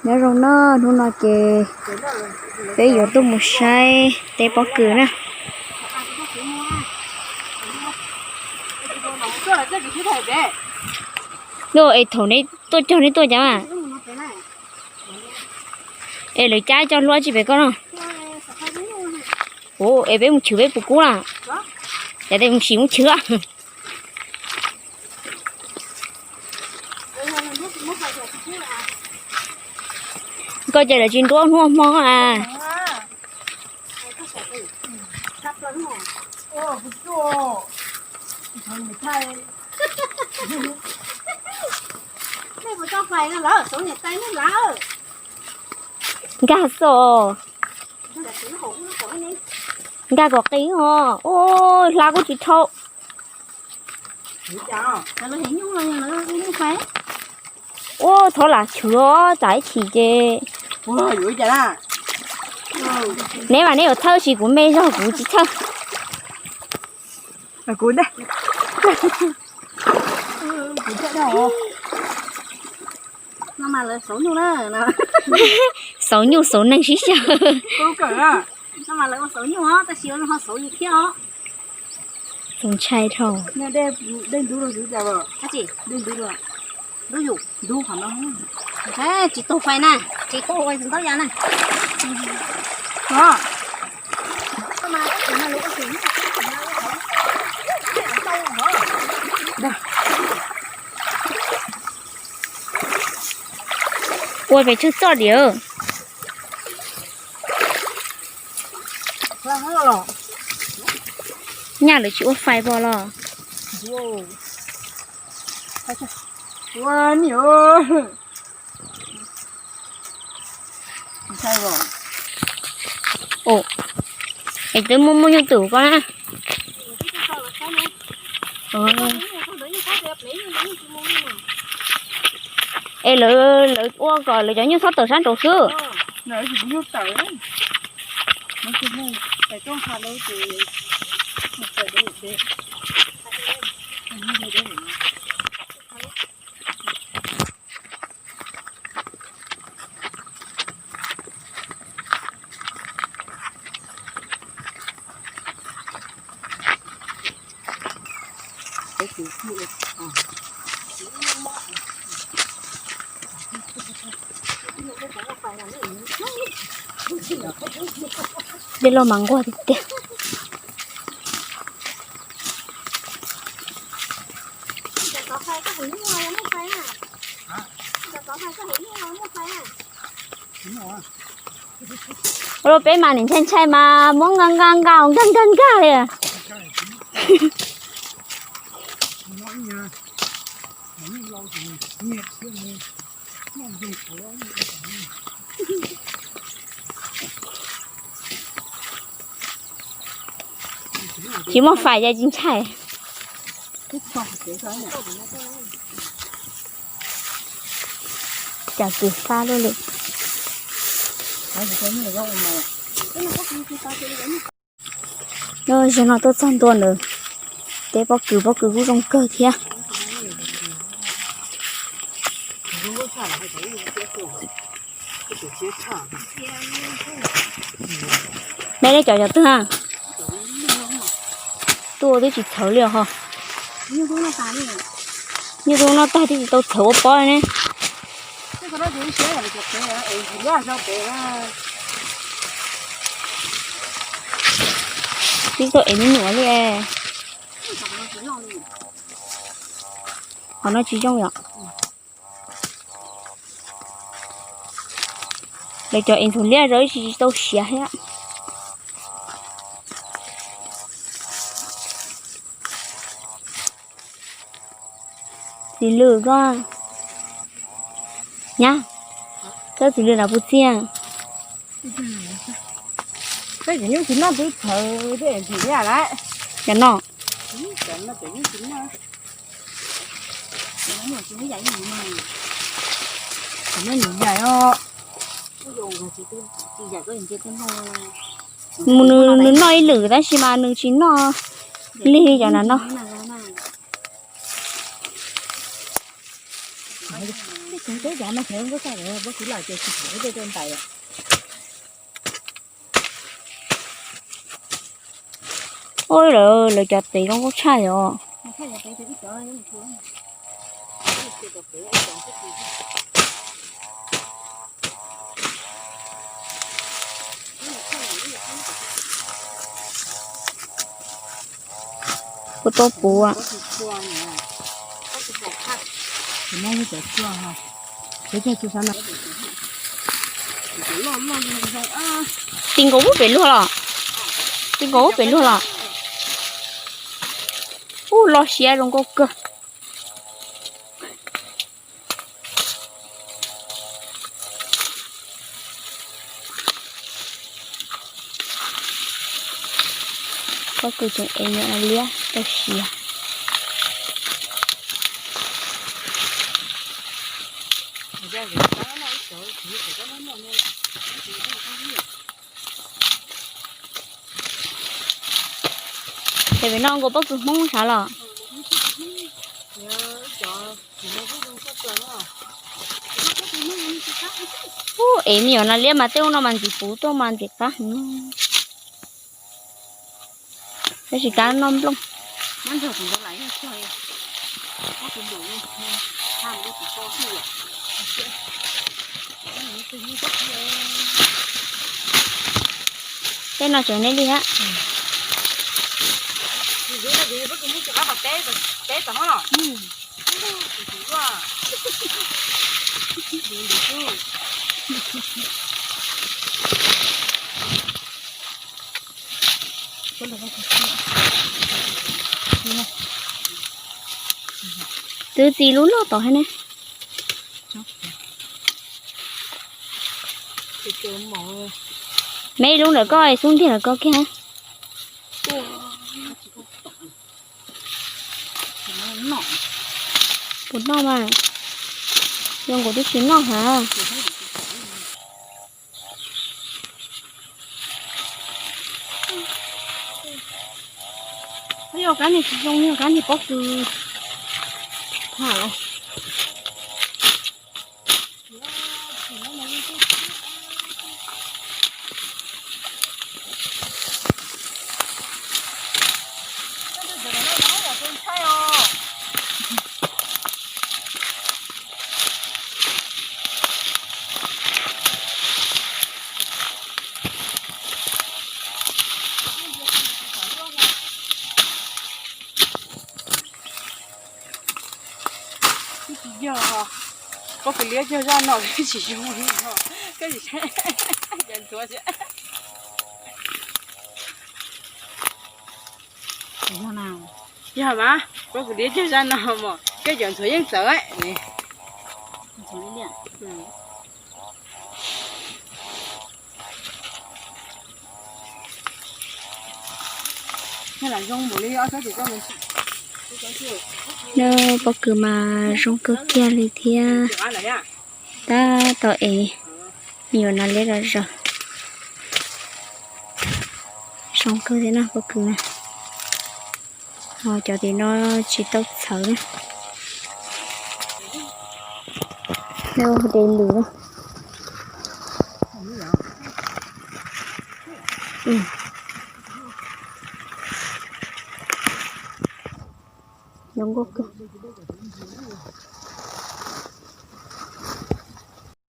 Nyob zoo na, hnub no ces peb yuav tuaj mus saib teb pob kws na. Es thaum neb tuaj cog neb tuaj cas mas? Es lawv cab coj hlua tsis pem koj no? Es peb mus chwv peb puas kub na? Cas tes mus sim mus chwv. Koj ces lawv tsis nruab hnub hmo a. Nkag xo, nkag kom qis os. Ua hla kuj tsis dhau. Ua thov lam chwv os, tsam ib chim ces. Neb mas neb yuav txhawj tsis, kuv me zog kuv tsis txhawj. Xauv nyuj xauv neeg sib xyaw. No mas lawv ua xauv nyuj os, tab sis ho xauv yus thiab os. Txaus ntshai dhau. Dej ntub los, dej ntub los, dej ntub los. Tsis taug fais na, tsis taug fais ntau yam na. Ua pes tsawg txoj diam. Nyaj lawv tsis ua fais pom los? Es twb muaj muaj nyuj twm koj na. Es lawv, lawv ua kom lawv cov nyuj txhob tawm sab nraud xwb. Dej los mas nquag tiag tiag. Ua peb mas nim ntshai ntshai mas muab nqa nqa nqa nqa nqa nqa li. Tsis muaj fais ces tsis ntshai. Cas kwv fab luaj li. Zaum no tuaj txog ntua ntawd, teb pob kws, pob kws kuj zoo kawg thiab. Neb, neb cov cov twg a? Tuaj twb tsis txhawv li os. Nyuj tub noj tag twb tsis tau txhawv ua pob ne. Twb tau ev me nyuam li. Qhov no tsis zoo yom. Lawv cov ev ntxhuv liab zov ib tsis tau siav thiab. Txiv lws koj, nyab, koj txiv lws nram puas txiaj? Tej nyuj tsis noj twb txhawv tej ntxhuv liab lawm. Cov no. Mus nws, nws noj ib lwm tab sis mas nws tsis noj lig li cov na no. Peb cov no xyov zoo nkauj tshaj, pob kws los ces tsis pom tej rau ntais. Ua lawv, lawv cov tev zoo nkauj tshaj os. Kuv tuaj puv. Ti nkaus ub pem luag los. Ti nkaus ub pem luag los. Ub, loj siab zoo nkauj kawg. Pob kws tseem ev nyuam liab tau siav. Ces pem no nkaus pob kws Hmoob sav los. Ub, ev me nyuam no liab mas tej ub no mas ntxim puv tuaj mas ntxim qab heev. Tab sis kab noj nplooj. Tej no tseem nej li hab. Twb txi lub loj tod hab ne. Me ib lub ntawm koj xub ntiag ntawm koj kiag. Puas noj mas? Zoo nkaus twb tsis noj hav. Yog kab niag tsis zoo, yog kab niag pob kws tham. Twb tsis yog, pob kws liab cog zaj no twb tsis zoo li, koj tsis saib cov ntxhuav. Yog mas, pob kws liab cog zaj no mog, koj cov ntxhuav yeej txawv. Pob kws mas zoo kawg kiag li thiab. Tab tom ev me nyuam no liab zom zaws. Zoo kawg thiab na pob kws na. Ho cov tim no tsis tau txhawv na. Nyob de lws na. Zoo nkauj kawg.